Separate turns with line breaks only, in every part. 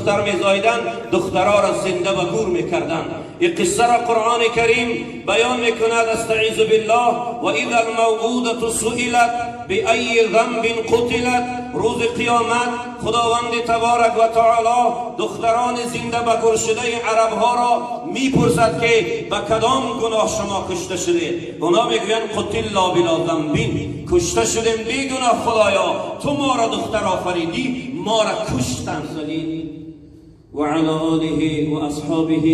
دختر میزایدن، دخترها را زنده به گور میکردند. این قصه را قرآن کریم بیان میکند. استعیذ بالله: و اذا الموءودة سئلت بأی ذنب قتلت. روز قیامت خداوند تبارک و تعالی دختران زنده به گور شده عرب ها را میپرسد که به کدام گناه شما کشته شدید؟ اونا میگویند قتلنا بلا ذنب، کشته شدیم بی گناه، خدایا تو ما را دختر آفریدی، ما را کشتن.
وعلى آله وأصحابه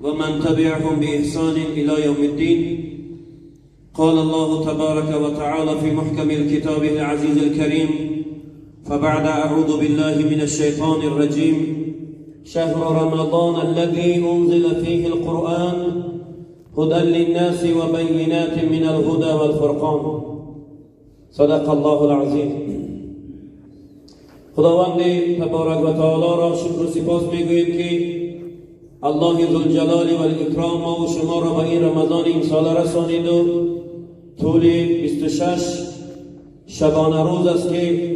ومن تبعهم بإحسان إلى يوم الدين. قال الله تبارك وتعالى في محكم الكتاب العزيز الكريم، فبعد أعوذ بالله من الشيطان الرجيم: شهر رمضان الذي أنزل فيه القرآن هدى للناس وبينات من الهدى والفرقان. صدق الله العظيم. خداوند تبارک و تعالی را شکر و سپاس میگوییم که الله ذوالجلال و الاکرام ما و شما را به این رمضان این سال رسانید و طول 26 شبانه روز است که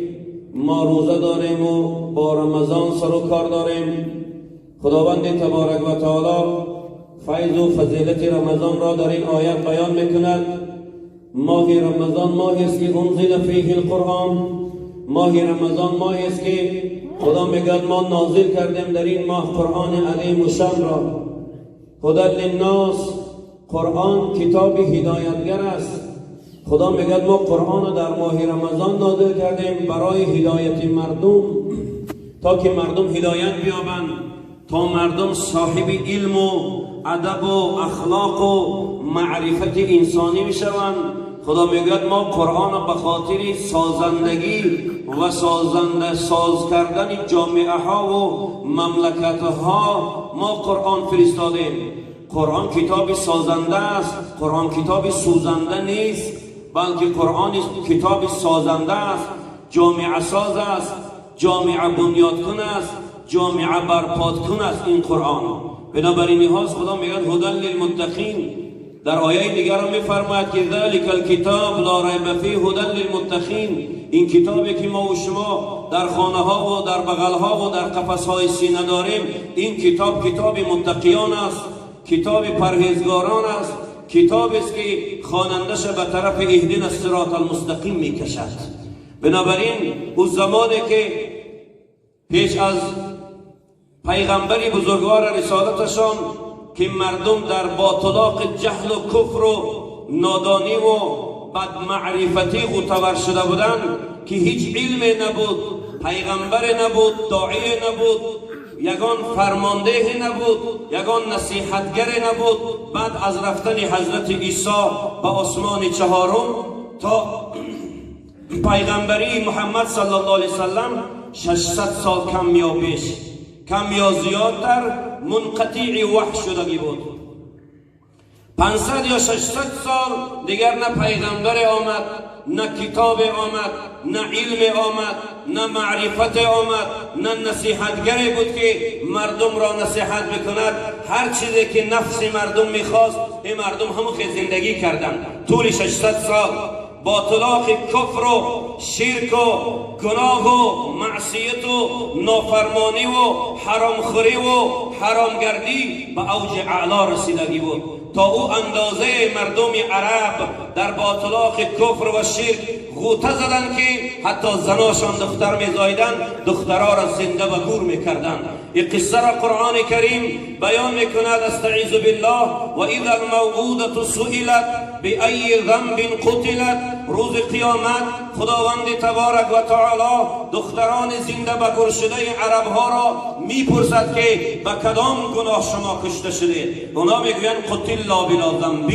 ما روزه داریم و با رمضان سر و کار داریم. خداوند تبارک و تعالی فیض و فضیلت رمضان را در این آیت بیان میکند. ماه رمضان ماهی است که انزل فیه القرآن. ماه رمضان ماهی است که خدا میگوید ما نازل کردیم در این ماه قرآن عظیم الشان را. هدى للناس، قرآن کتاب هدایتگر است. خدا میگوید ما قرآن را در ماه رمضان نازل کردیم برای هدایت مردم، تا که مردم هدایت بیابند، تا مردم صاحب علم و ادب و اخلاق و معرفت انسانی میشوند. خدا میگوید ما قرآن را به خاطر سازندگی و سازنده ساز کردن جامعه ها و مملکت ها ما قرآن فرستادیم. قرآن کتاب سازنده است، قرآن کتاب سوزنده نیست، بلکه قرآن کتاب سازنده است، جامعه ساز است، جامعه بنیاد کن است، جامعه برپاد کن است این قرآن. بنابراین لحاظ خدا میگه هدى للمتقین. در آیه دیگر هم میفرماید که ذلك الكتاب لا ریب فیه هدى للمتقین. این کتابی که ما و شما در خانه ها و در بغل ها و در قفس های سینه داریم، این کتاب کتاب متقیان است، کتاب پرهیزگاران است، کتاب است که خوانندش به طرف اهدنا الصراط المستقیم میکشد. بنابراین او زمانی که پیش از پیغمبری بزرگوار رسالتشان که مردم در باتلاق جهل و کفر و نادانی و بدمعرفتی غوطه‌ور شده بودند که هیچ علم نبود، پیغمبر نبود، داعی نبود، یگان فرمانده نبود، یگان نصیحتگر نبود. بعد از رفتن حضرت عیسی به آسمان چهارم تا پیغمبری محمد صلی الله علیه وسلم 600 سال کم یا بیش، کم یا زیادتر منقطع وحی شدگی بود. 500 یا 600 سال دیگر نه پیغمبر آمد، نه کتاب آمد، نه علم آمد، نه معرفت آمد، نه نصیحتگری بود که مردم را نصیحت بکند. هر چیزی که نفس مردم میخواست، این مردم همون که زندگی کردند. طول 600 سال باتلاق کفر و شرک و گناه و معصیت و نافرمانی و حرامخوری و حرامگردی به اوج اعلا رسیدگی بود، تا او اندازه مردم عرب در باتلاق کفر و شرک غوطه زدن که حتی زناشان دختر میزایدن، دخترها را زنده به گور میکردن. این قصه را قرآن کریم بیان میکند. استعیذ بالله: و اذا الموءودة سئلت بأی ذنب قتلت. روز قیامت خداوند تبارک و تعالی دختران زنده به گور شده عرب ها را میپرسد که به کدام گناه شما کشته شدید؟ اونا میگویند قتلنا بلا ذنب،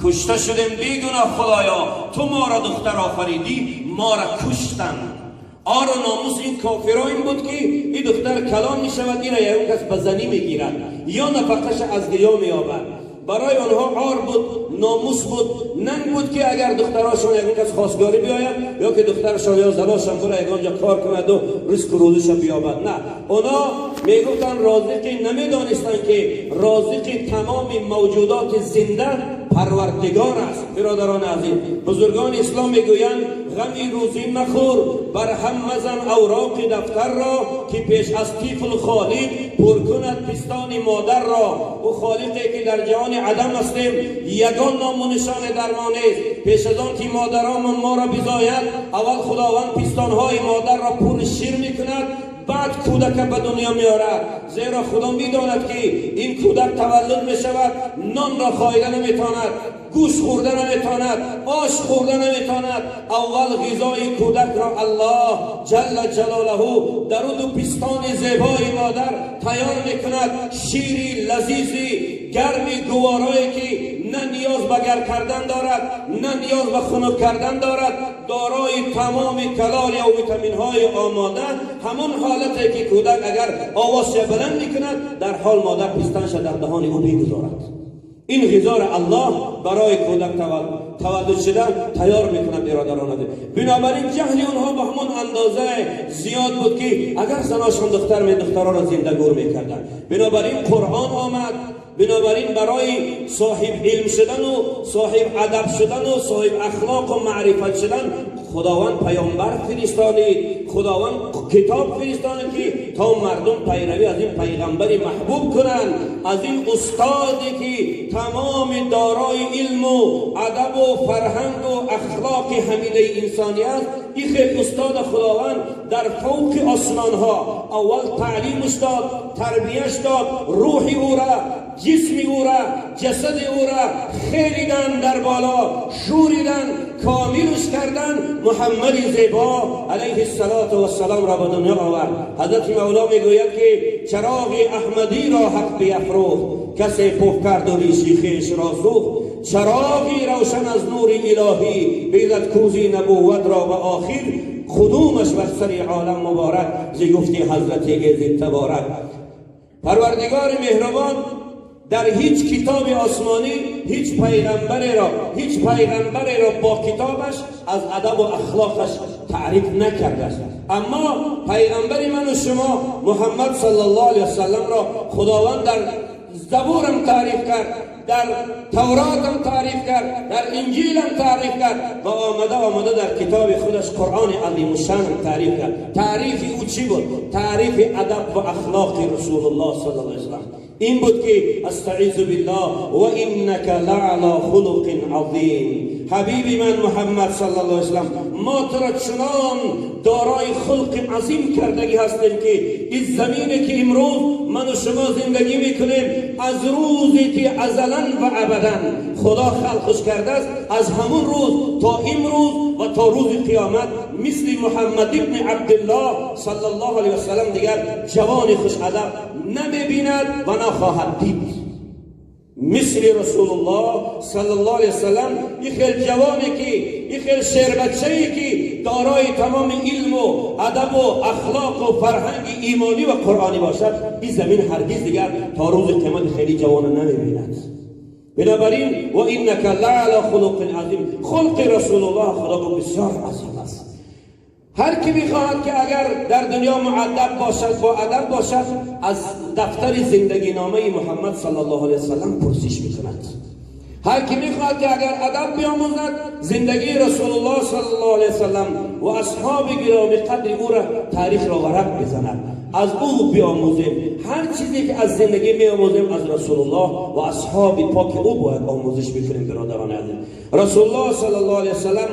کشته شدیم بی گناه، خدایا تو ما را دختر آفریدی، ما را کشتند. عار و ناموس این کافرها این بود که این دختر کلان می شود، این را یک کس به زنی میگیرد یا نفقش از گیا مییابد. برای آنها عار بود، ناموس بود، ننگ بود که اگر دختراشون یک کس خواستگاری بیاید یا که دخترشان یا زناشان بره یگان جا کار کند و رزق و روزیش بیابد. نه، اونا میگفتن رازقی، نمیدانستند که رازق تمام موجودات زنده پروردگار است. برادران عزیز، بزرگان اسلام میگویند
غمی روزی مخور، برهم مزن اوراق دفتر را، که پیش از طفل خالق پر کند پستان مادر را. او خالقی که در جهان عدم هستیم، یگان نام و نشان در ما نیست. پیش از آن که مادران ما را بزاید، اول خداوند پستانهای مادر را پر شیر میکند، بعد کودک به دنیا میآورد. زیرا خدا میداند که این کودک تولد میشود، نان را خایده نمیتواند، گوشت خورده نمیتواند، آش خورده نمیتواند. اول غذای کودک را الله جل جلاله در دو پستان زیبای مادر تیار میکند، شیری لذیذی گرمی گوارایی که نه نیاز به گرم کردن دارد، نه نیاز به خنک کردن دارد، دارای تمام کالری و ویتامین های آماده. همون حالتی که کودک اگر آوازش بلند میکند، در حال مادر پستانش در دهان او میگذارد. این غذا را الله برای کودک تولد شدن تیار میکند. برادران عزیز، بنابراین جهل اونها به همون اندازه زیاد بود که اگر زناشون دختر می دخترها را زنده گور میکردن. بنابراین قرآن آمد، بنابراین برای صاحب علم شدن و صاحب ادب شدن و صاحب اخلاق و معرفت شدن خداوند پیامبر فرستانید، خداوند کتاب فرستانید که تا مردم پیروی از این پیغمبر محبوب کنند، از این استادی که تمام دارای علم و ادب و فرهنگ و اخلاق حمیده انسانی است. این خیلی استاد خداوند در فوق آسمان ها اول تعلیمش داد، تربیهش داد، روح او را، جسم او را، جسد او را خیلیدن در بالا، شوریدن، کاملش کردن. محمد زیبا علیه الصلاة والسلام را به دنیا آورد. حضرت مولا میگوید که چراغ احمدی را حق بیفروخت، کسی پف کرد و ریشی خویش را سوخت. چراغی روشن از نور الهی بیدد کوزی نبوت را به آخر، خدومش بر سر عالم مبارک، ز گفتی حضرت ایزد تبارک. پروردگار مهربان در هیچ کتاب آسمانی هیچ پیغمبری را با کتابش از ادب و اخلاقش تعریف نکرده است. اما پیغمبر من و شما محمد صلی الله علیه وسلم را خداوند در زبورم تعریف کرد، در توراتم تعریف کرد، در انجیلم تعریف کرد و آمده در کتاب خودش قرآن عظیم الشان تعریف کرد. تعریف او چی بود؟ تعریف ادب و اخلاق رسول الله صلی الله علیه وسلم این بود که استعیذ بالله و انک لعلی خلق عظیم. حبیب من محمد صلی الله علیه وسلم، ما تو را چنان دارای خلق عظیم کردگی هستیم که این زمینی که امروز من و شما زندگی میکنیم، از روزی که ازلا و ابدا خدا خلقش کرده است، از همون روز تا امروز و تا روز قیامت مثل محمد ابن عبدالله صلی الله علیه وسلم دیگر جوان خوش ادب نمیبیند و نخواهد دید. مثل رسول الله صلی الله علیه وسلم این خیلی جوانی که این خیلی شیربچه‌ای که دارای تمام علم و ادب و اخلاق و فرهنگ ایمانی و قرآنی باشد، این زمین هرگز دیگر تا روز قیامت خیلی جوان نمیبیند. بنابراین و انک لعلی خلق عظیم، خلق رسول الله خدا بسیار عظیم است. هر کی میخواهد که اگر در دنیا معدب باشد، با ادب باشد، از دفتر زندگی نامه محمد صلی الله علیه وسلم پرسش میکند. هر کی میخواهد که اگر ادب بیاموزد، زندگی رسول الله صلی الله علیه وسلم و اصحاب گرامی قدر او را تاریخ را ورق بزند، از او بیاموزیم. هر چیزی که از زندگی میآموزیم از رسول الله و اصحاب پاک او باید آموزش بکنیم. برادران عزیز، رسول الله صلی الله علیه وسلم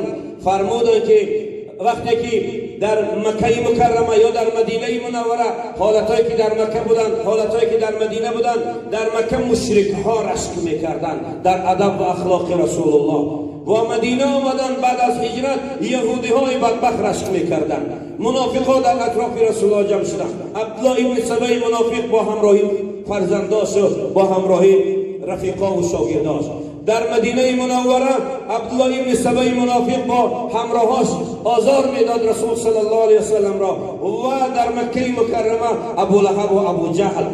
فرمودند که وقتی که در مکه مکرمه یا در مدینه منوره، حالتهایی که در مکه بودند، حالتهایی که در مدینه بودند، در مکه مشرک ها رشک میکردند در ادب و اخلاق رسول الله، و مدینه آمدن بعد از هجرت یهودی های بدبخت رشک میکردند، منافق ها در اطراف رسول الله جمع شدند. عبدالله ابن سبای منافق با همراهی فرزنداش و با همراهی رفیقا و شاگرداش. در مدینه منوره عبدالله ابن سبای منافق با همراهاش آزار میداد رسول صلی الله علیه وسلم را. و در مکه مکرمه ابو لهب و ابو جهل،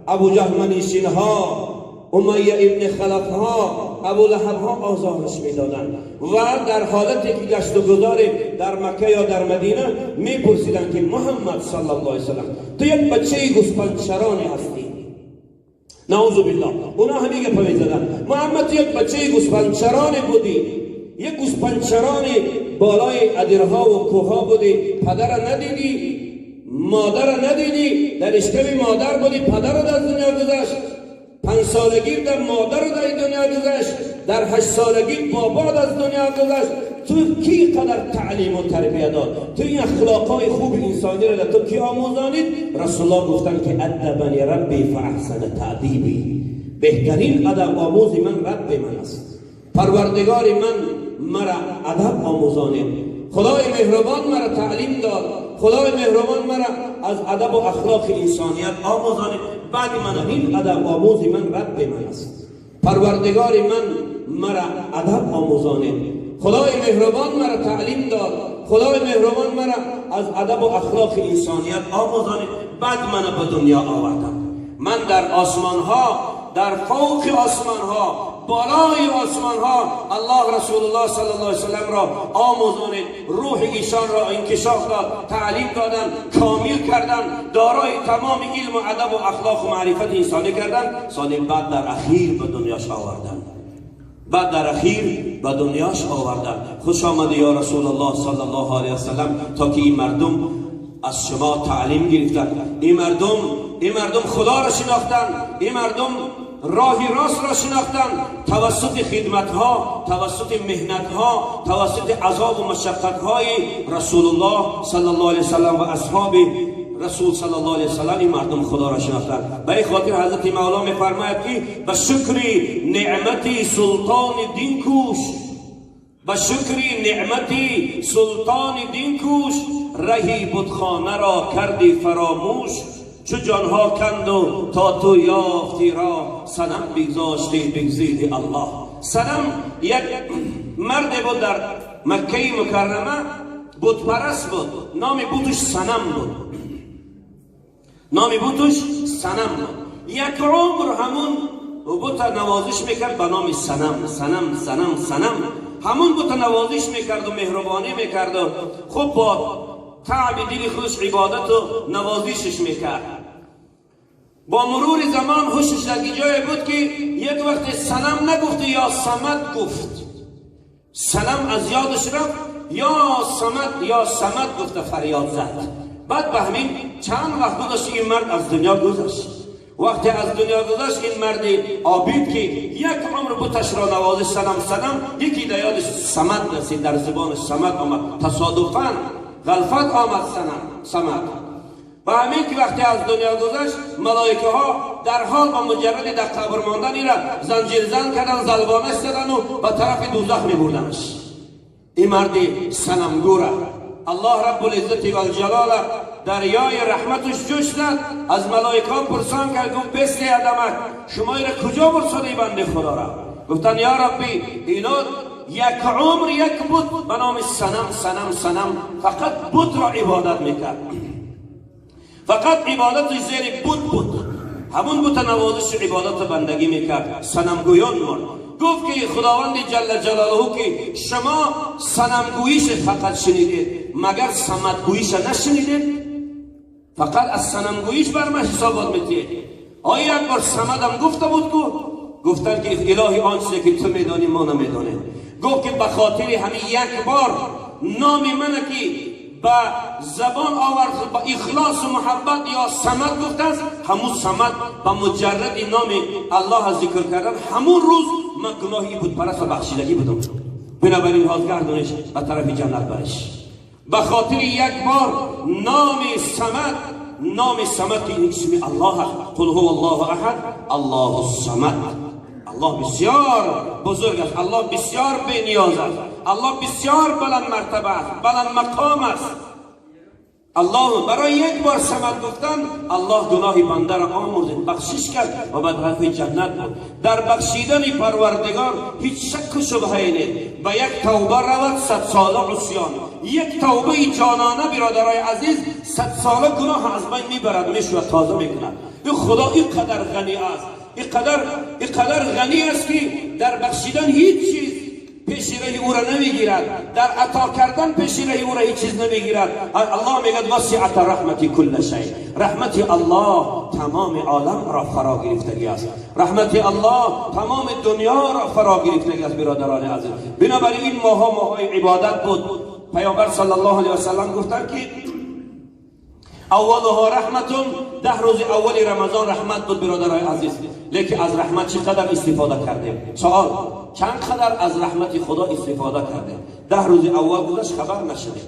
ابو جهل منیشین ها، امیه ابن خلف ها، ابو لهب ها آزارش میدادند. و در حالتی که گشت و گذار در مکه یا در مدینه میپرسیدند که محمد صلی الله علیه وسلم تو یک بچه گوسفندچرانی هستی، نعوذ بالله، اونا همی گپ میزدن، محمد تو یک بچه گوسفندچرانی بودی، یک گوسپندچران بالای ادیرها و کوها بودی، پدر ندیدی، مادر ندیدی، در اشکم مادر بودی، پدر در دنیا گذشت. 5 سالگی در مادر در دنیا گذشت، در 8 سالگی بابا از دنیا گذشت. تو کی قدر تعلیم و تربیت داد؟ تو این اخلاقای خوب انسانی را تو کی آموزانید؟ رسول الله گفتن که ادبنی ربی فاحسن تأدیبی، بهترین ادب آموز من رب من است. پروردگار من مرا ادب آموزانید، خدای مهربان مرا تعلیم داد، خدای مهربان مرا از ادب و اخلاق انسانیت آموزانید. بعد من این ادب آموز من رب من است. پروردگار من مرا ادب آموزانید، خدای مهربان مرا تعلیم داد، خدای مهربان مرا از ادب و اخلاق انسانیت آموزانید. بعد من به دنیا آوردم. من در آسمان ها، در فوق آسمان ها، بالای آسمان ها الله رسول الله صلی الله علیه وسلم را آموزانید، روح ایشان را انکشاف داد، تعلیم دادن، کامل کردن، دارای تمام علم و ادب و اخلاق و معرفت انسانی کردن. سال بعد در اخیر به دنیاش آوردن، بعد در اخیر به دنیاش آوردن. خوش آمدی یا رسول الله صلی الله علیه وسلم، تا که این مردم از شما تعلیم گرفتن، این مردم خدا را شناختن، این مردم راهی راست را شناختن، توسط خدمتها، توسط مهنتها، توسط عذاب و مشقتهای رسول الله صلی الله علیه وسلم و اصحاب رسول صلی الله علیه وسلم این مردم خدا را شناختن. به این خاطر حضرت مولا میفرماید که به شکر نعمتی سلطان دین کوش، به شکر نعمتی سلطان دین کوش، رهی بتخانه را کردی فراموش، چو جانها کند و تا تو یافتی را، صنم بگذاشتی بگزیدی الله. صنم یک مرد بود در مکه مکرمه، بت پرست بود، نام بتش صنم بود، نام بتش صنم بود. یک عمر همون بت نوازش میکرد به نام صنم، صنم، صنم، صنم. همون بت نوازش میکرد و مهربانی میکرد و خوب با تعب دل خودش عبادت و نوازشش میکرد. با مرور زمان هوشش در جای بود که یک وقت صنم نگفت یا صمد گفت، صنم از یادش رفت، یا صمد یا صمد گفت، فریاد زد. بعد به همین چند وقت گذشت این مرد از دنیا گذشت. وقتی از دنیا گذشت این مرد عابد که یک عمر بتش را نوازش صنم صنم، یکی در یادش صمد رسید، در زبانش صمد آمد، تصادفاً غلفت آمد صنم صمد. و همین که وقتی از دنیا گذشت ملائکه ها در حال با مجرد در قبر ماندن این را زنجیر زن کردن، زلبانش زدن و به طرف دوزخ میبردنش. این مرد صنمگو را الله رب العزت و الجلال دریای رحمتش جوش زد، از ملائکه ها پرسان کرد، گفت بسته ادمک شما این را کجا برساده بنده خدا را؟ گفتن یا ربی اینا یک عمر یک بت به نام صنم صنم صنم، فقط بت را عبادت میکرد، فقط عبادتش زیر بت بود، همون بت نوازش عبادت بندگی میکرد، صنمگویان مرد. گفت که خداوند جل جلاله که شما صنمگوییش فقط شنیدید، مگر صمدگوییش نشنیدید؟ فقط از صنمگوییش بر من حسابات میتید. آیا یک بار صمدم گفته بود؟ که گفتن که الهی آن چیزی که تو میدانی ما نمیدانیم. گفت که به خاطر همین یک بار نام من که به زبان آورد با اخلاص و محبت یا صمد گفته است، همون صمد به مجرد نام الله ذکر کردن، همون روز من گناهی بود پرست و بخشیدگی بودم. بنابراین حاضر گردانش به طرف جنت برش. به خاطر یک بار نام صمد، نام صمد که این اسم الله است، قل هو الله احد الله الصمد. الله بسیار بزرگ است، الله بسیار بی نیاز است، الله بسیار بلند مرتبه است، بلند مقام است. الله برای یک بار صمد گفتن الله گناه بنده را آمرزید، بخشش کرد و به طرف جنت بود. در بخشیدن پروردگار هیچ شک و شبهه نیست. به یک توبه رود 100 ساله عصیان، یک توبه جانانه برادرای عزیز 100 ساله گناه از بین میبرد، میشود تازه میکند. این خدا اینقدر غنی است، اینقدر غنی است که در بخشیدن هیچ چیز پیش راه او را نمیگیرد، در عطا کردن پیش راه او را هیچ چیز نمیگیرد. الله میگه وسعت رحمتی کل شیء، رحمت الله تمام عالم را فرا گرفتگی است، رحمت الله تمام دنیا را فرا گرفتگی است. برادران عزیز، بنابراین این ماها ماهای عبادت بود. پیامبر صلی الله علیه و سلم گفتند که اولها رحمتون، 10 روز اول رمضان رحمت بود. برادران عزیز، لیکن از رحمت چقدر استفاده کردیم؟ سوال، چند قدر از رحمت خدا استفاده کردیم؟ 10 روز اول گذشت خبر نشدیم،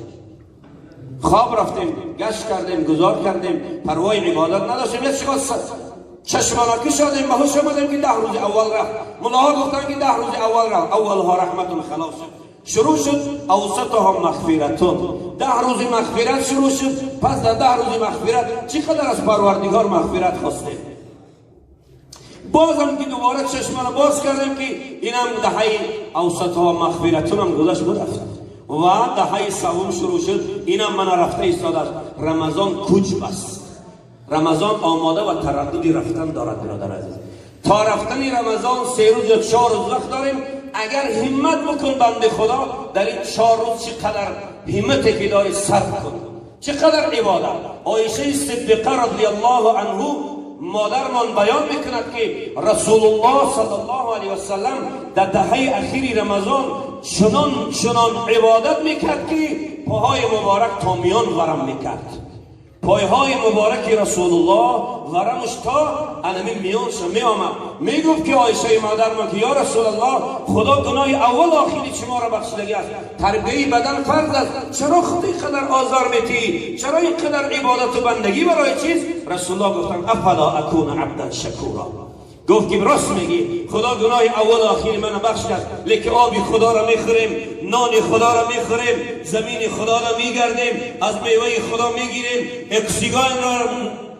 خواب رفتیم، گشت کردیم، گذار کردیم، پروای عبادت نداشتیم، یک چشمانکی شدیم، به هوش آمدیم که 10 روز اول رفت. ملاها گفتن که 10 روز اول رفت. اولها رحمتون خلاص شد، شروع شد. اوسطها مغفرتون، 10 روز مغفرت شروع شد. پس در 10 روز مغفرت چقدر از پروردگار مغفرت خواستیم؟ بازم که دوباره چشمان باز کردیم که اینم دهه اوسطها مغفرتون هم گذشت بود رفت و دهه سوم شروع شد، اینم من رفته ایستاده است. رمضان کوچ بست، رمضان آماده و تردد رفتن دارد. برادر عزیز، تا رفتن رمضان 3 روز یا 4 روز وقت داریم. اگر همت بکن بنده خدا، در این 4 روز چقدر همت که داری صرف کن، چقدر عبادت. عایشه صدیقه رضی الله عنه مادرمان بیان میکند که رسول الله صلی الله علیه و سلم در دهه اخیری رمضان چنان چنان عبادت میکرد که پاهای مبارک تا میان ورم میکرد. پایهای مبارک رسول الله ورمش تا انمی میانش میآمد. میگفت که عایشه مادرمان که یا رسول الله، خدا گناه اول آخری شما را بخشیدگی است، تربیه بدن فرض است، چرا خود اینقدر آزار میتی؟ چرا اینقدر عبادت و بندگی برای چیز؟ رسول الله گفتن افلا اکون عبدا شکورا. گفت که راست میگی، خدا گناه اول آخری منو بخش کرد، لیکن آبی خدا را میخوریم، نان خدا را میخوریم، زمین خدا را میگردیم، از میوه خدا میگیریم، اکسیژن را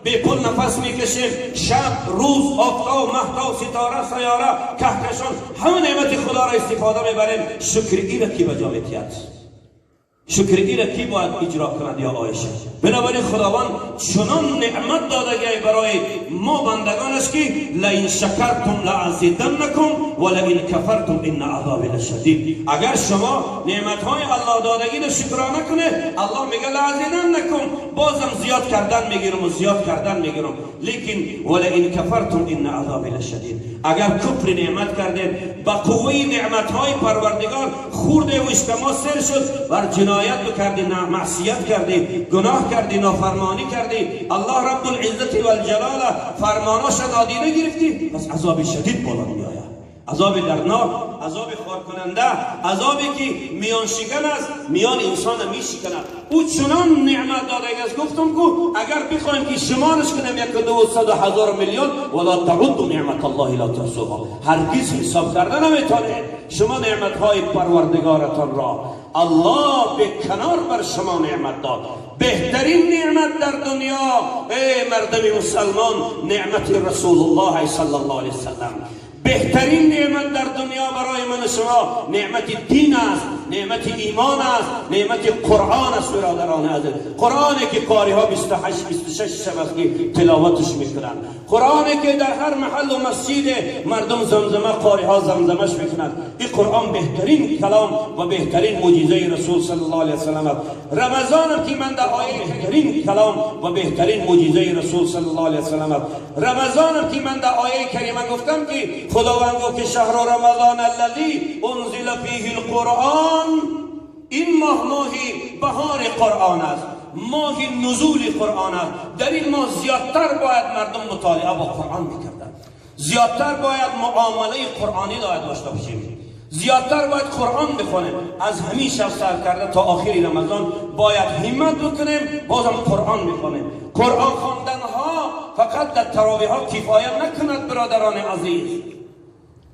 به پول نفس میکشیم، شب روز آفتاب مهتاب ستاره سیاره کهکشان، همه نعمت خدا را استفاده میبریم. شکر ای را کی به جا میتید؟ شکر ای را کی باید اجرا کند یا عایشه؟ بنابراین خداوند چنان نعمت دادگی برای ما بندگانش که لئن شکرتم لازیدنکم و لئن کفرتم ان عذابی لشدید. اگر شما نعمتهای الله دادگی را شکرانه کنه، الله میگه لازیدنکم، بازم زیاد کردن میگیرم و زیاد کردن میگیرم، لیکن ولئن کفرتم ان عذابی لشدید. اگر کفر نعمت کردید، با قوه نعمتهای پروردگار خورده و اجتماع سر شد، بر جنایت بکردی، معصیت کردی، گناه کردی، نافرمانی کردی، الله رب العزت و الجلال فرماناش نادیده گرفتی، پس عذاب شدید بالا میآید، عذاب دردناک، عذاب خوارکننده، عذابی که میان شکن است، میان انسان میشکند. او چنان نعمت داده است، گفتم که اگر بخوایم که شمارش کنیم 1 و 2 و 100 و 1000 میلیون، ولا تعدوا نعمت الله لا تحصوها، هرگز حساب کرده نمیتونید شما نعمتهای پروردگارتان را. الله به کنار بر شما نعمت داد. بهترین نعمت در دنیا ای مردم مسلمان نعمت رسول الله صلی الله علیه وسلم. بهترین نعمت در دنیا برای من و شما نعمت دین است، نعمت ایمان است، نعمت قرآن است. برادران عزیز، قرآنی که قاری ها 28 26 شب است که تلاوتش میکنند، قرآنی که در هر محل و مسجد مردم زمزمه، قاری ها زمزمش میکنند، این قرآن بهترین کلام و بهترین معجزه رسول صلی الله علیه وسلم است. رمضان که من در آیه بهترین کلام و بهترین معجزه رسول صلی الله علیه وسلم است. رمضان که من در آیه کریمه گفتم که خداوند گفت که شهر رمضان الذی انزل فیه القرآن، این ماه ماه بهار قرآن است، ماه نزول قرآن است. در این ماه زیادتر باید مردم مطالعه با قرآن میکردند، زیادتر باید معامله قرآنی باید داشته باشیم، زیادتر باید قرآن بخونیم. از همین شب سر کرده تا آخر رمضان باید همت بکنیم، بازم قرآن بخونیم. قرآن خواندن ها فقط در تراویح ها کفایت نکند برادران عزیز.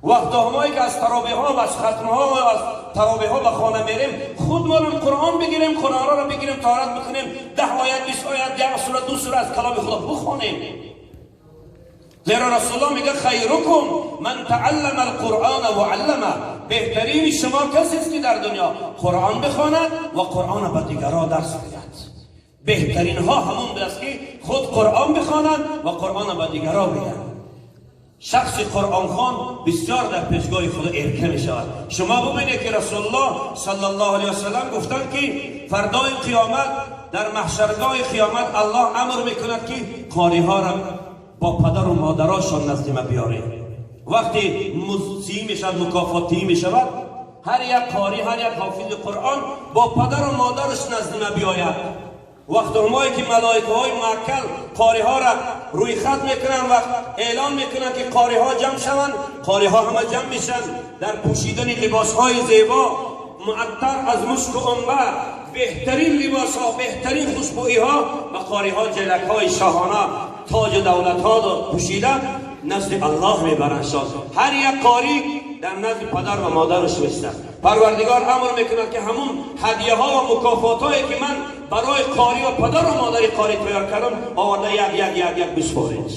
وقت همایی که از تراویح ها و از ختم ها و از تراویح ها به خانه میریم، خودمان قرآن بگیریم، قرآن را بگیریم، طهارت بکنیم، 10 آیت 20 آیت 10 سوره 2 سوره از کلام خدا بخوانیم. زیرا رسول الله میگه خیرکم من تعلم القرآن و علمه، بهترین شما کسی است که در دنیا قرآن بخواند و قرآن به دیگران درس بدهد. بهترین ها همون است که خود قرآن بخوانند و قرآن به دیگران بدهند. شخص قرآن خوان بسیار در پیشگاه خدا ارکه می شود. شما ببینید که رسول الله صلی الله علیه وسلم گفتند که فردای قیامت در محشرگاه قیامت الله امر میکند که قاری ها را با پدر و مادراشان نزد ما بیارید. وقتی مزی می شود، مکافاتی می شود، هر یک قاری، هر یک حافظ قرآن با پدر و مادرش نزد ما بیاید. وقت همایی که ملائکه های معکل قاری ها را روی خط میکنن و اعلان میکنن که قاری ها جمع شوند، قاری ها همه جمع میشن در پوشیدن لباس های زیبا معطر از مشک و عنبر، بهترین لباس ها، بهترین خوشبویی ها و قاری ها جلک های شاهانه، تاج دولت ها پوشیده نزد الله میبرند. هر یک قاری در نزد پدر و مادرش میستد. پروردگار امر میکند که همون هدیه ها و مکافات هایی که من برای قاری و پدر و مادر قاری تیار کردم آورده یک یک یک یک بسپارید.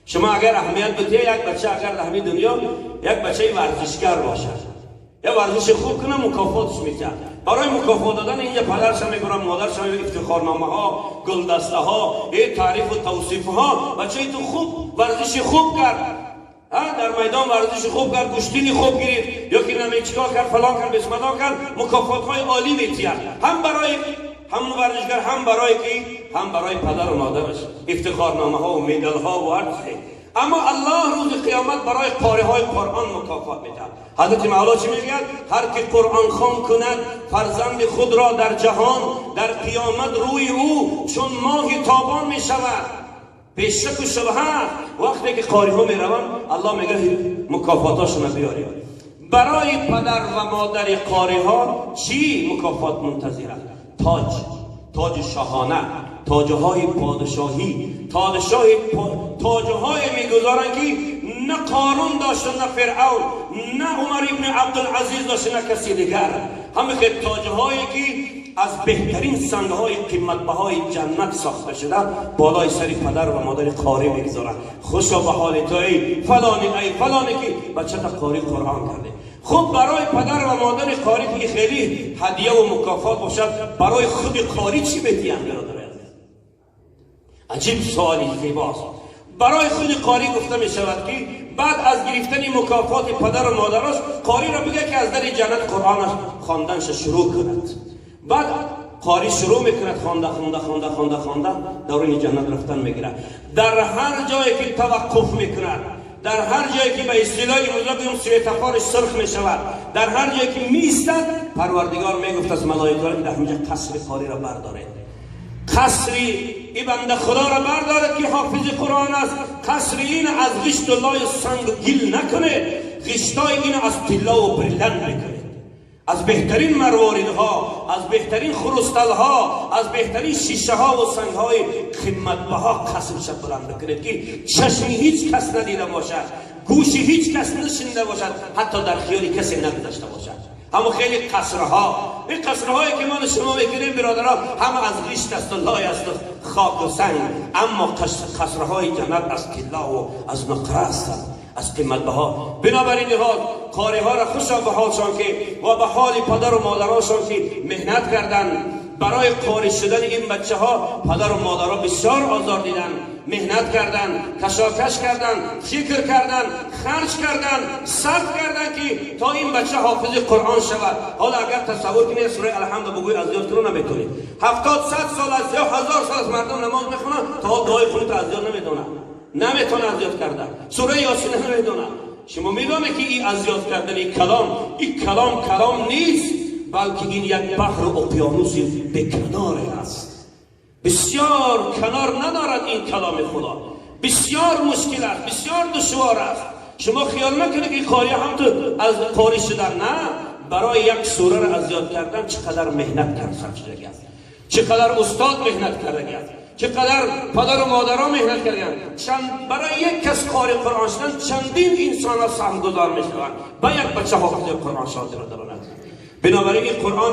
شما اگر اهمیت بده، یک بچه اگر در همین دنیا یک بچه ورزشکار باشد یا ورزش خوب کنه، مکافاتش میده. برای مکافات دادن اینجا پدرش میبرن، مادرش میبرن، افتخارنامه ها، گلدسته ها، تعریف و توصیف ها. بچه تو خوب ورزش خوب کرد، در میدان ورزش خوب کرد، گوشتینی خوب گرفت، یا که نمی چیکار کرد، فلان کرد، بسمدان کرد، مکافات های عالی میتید، هم برای همون ورزشگر، هم برای کی، هم برای پدر و مادرش، افتخارنامه ها و مدال ها و هر چیزی. اما الله روز قیامت برای قاری های قرآن مکافات میده. حضرت مولا چی میگه؟ هر که قرآن خوان کند فرزند خود را در جهان، در قیامت روی او چون ماه تابان میشود. بیشک و شبهه وقتی که قاری ها میروند، الله میگه مکافاتاشون بیارید. برای پدر و مادر قاری ها چی مکافات منتظر است؟ تاج، تاج شاهانه، تاجهای پادشاهی، تاجهای میگذارند که نه قارون داشت، نه فرعون، نه عمر ابن عبدالعزیز داشت، نه کسی دیگر. همه که تاجهایی که از بهترین سنگهای قیمتبهای جنت ساخته شده بالای سر پدر و مادر قاری میگذارند. خوشا به حال تو ای فلانی، ای فلانی که بچه تا قاری قرآن کرده. خب برای پدر و مادر قاری که خیلی هدیه و مکافات باشد، برای خود قاری چی بدیم برادر عزیز؟ عجیب سوالی زیباست. برای خود قاری گفته می شود که بعد از گرفتن مکافات پدر و مادرش، قاری را بگه که از در جنت قرآن خواندنش شروع کند. بعد قاری شروع میکند خوانده خوانده خوانده خوانده خوانده درون جنت رفتن میگیره. در هر جایی که توقف میکند، در هر جایی که به اصطلاح امروزا بگیم سویتفارش سرخ میشود، در هر جایی که میستد، پروردگار میگفت از ملائکه را که در همینجا قصر قاری را بردارید، قصر ای بنده خدا را بردارد که حافظ قرآن است. قصر این از غشت و لای سنگ و گل نکنه، غشتای این از طلا و برلند بکنه، از بهترین مرواریدها، از بهترین خروستلها، از بهترین شیشه ها و سنگ های قیمت بها قصرش بلند بکنید که چشمی هیچ کس ندیده باشد، گوشی هیچ کس نشنیده باشد، حتی در خیال کسی نگذشته باشد. اما خیلی قصرها، این قصرهایی که ما شما میکنیم برادرها، همه از غشت است و لای است و خاک و سنگ. اما قصرهای جنت از طلا و از نقره هستند، از قیمت بها. بنابراین لحاظ قاری ها را خوشا به حالشان که و به حال پدر و مادراشان که مهنت کردن برای قاری شدن این بچه ها. پدر و مادرها بسیار آزار دیدن، مهنت کردن، کشاکش کردن، فکر کردن، خرج کردن، صرف کردن که تا این بچه حافظ قرآن شود. حالا اگر تصور کنید سوره الحمد بگوی از یاد کنو نمیتونید. 70 100 سال از یا 1000 سال از مردم نماز میخونن تا دعای قنوت از یاد نمیدونن، نمیتونه از یاد کردن سوره یاسین نمیدونه. شما میدونه که این از یاد کردن این کلام، این کلام کلام نیست، بلکه این یک بحر و اقیانوس به کنار است. بسیار کنار ندارد این کلام خدا، بسیار مشکل است، بسیار دشوار است. شما خیال نکنید که قاری هم تو از قاری شدن، نه، برای یک سوره را از یاد کردن چقدر مهنت کرد شده است، چقدر استاد مهنت کرده است، چقدر پدر و مادرها مهنت کردن. چند برای یک کس قاری قرآن شدن چندین انسان ها سهمگذار میشوند با یک بچه حافظ قرآن شاد را درون. بنابراین این قرآن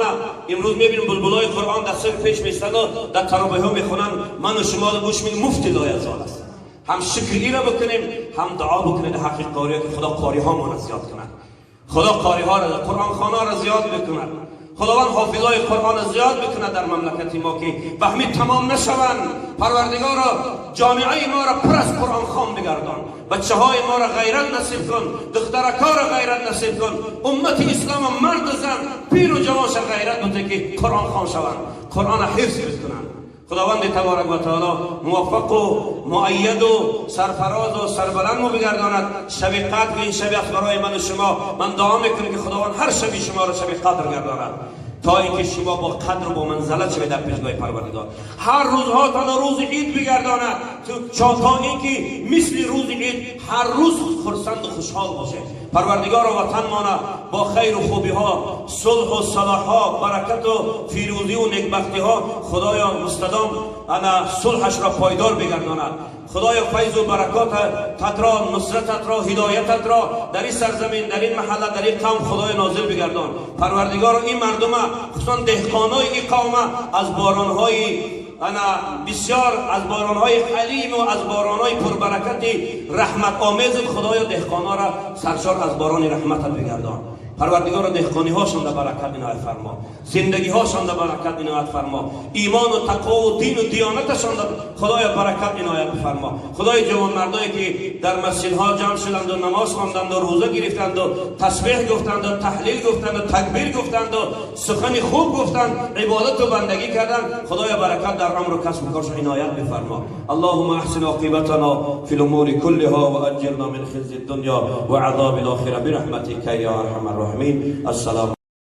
امروز میبینیم بلبلای قرآن در سر پیش میستند و در ترابه ها میخونن. من و شما رو گوش میدیم، مفت لایزال است. هم شکری را بکنیم، هم دعا بکنیم حق قاری که خدا قاری ها ما را زیاد کند، خدا قاری ها را، قرآن خوان را زیاد بکند، خداوند حافظای قرآن را زیاد بکند در مملکت ما که به همین تمام نشوند. پروردگارا جامعه ما را پر از قرآن خوان بگردان. بچه های ما را غیرت نصیب کن، دخترکا را غیرت نصیب کن، امت اسلام مرد و زن، پیر و جوان غیرت بده که قرآن خوان شوند، قرآن حفظ بکنند. خداوند تبارک و تعالی موفق و مؤید و سرفراز و سربلند مو بگرداند. شب قدر این شب است برای من و شما. من دعا میکنم که خداوند هر شبی شما را شب قدر گرداند تا اینکه شما با قدر و با منزلت شوید در پیشگاه پروردگار. هر روزها تا روز عید بگرداند تا اینکه مثل روز عید هر روز خرسند و خوشحال باشید. پروردگار وطن مانه با خیر و خوبی ها، صلح و صلاح ها، برکت و فیروزی و نیکبختی ها خدایا مستدام انا صلحش را پایدار بگرداند. خدایا فیض و برکات را، نصرتت را، هدایتت را در این سرزمین، در این محله، در این قوم خدای نازل بگردان. پروردگار این مردم، خصوصا دهقانای این قوم، از بارانهای انا بسیار، از بارانهای حلیم و از بارانهای پربرکت رحمت آمیز خدایا دهقانا را سرشار از باران رحمتت بگردان. پروردگار دهقانی هاشون در برکت عنایت فرما، زندگی هاشون در برکت عنایت فرما، ایمان و تقوا و دین و دیانتشان در خدای برکت عنایت بفرما. خدای جوان مردایی که در مسجدها جمع شدند و نماز خواندند و روزه گرفتند و تسبیح گفتند و تهلیل گفتند و تکبیر گفتند و سخن خوب گفتند، عبادت و بندگی کردند، خدای برکت در امر و کسب و کارشان عنایت بفرما. اللهم احسن عاقبتنا فی الامور كلها واجرنا من خزي الدنيا وعذاب الاخره برحمتك یا ارحم الراحمین. السلام.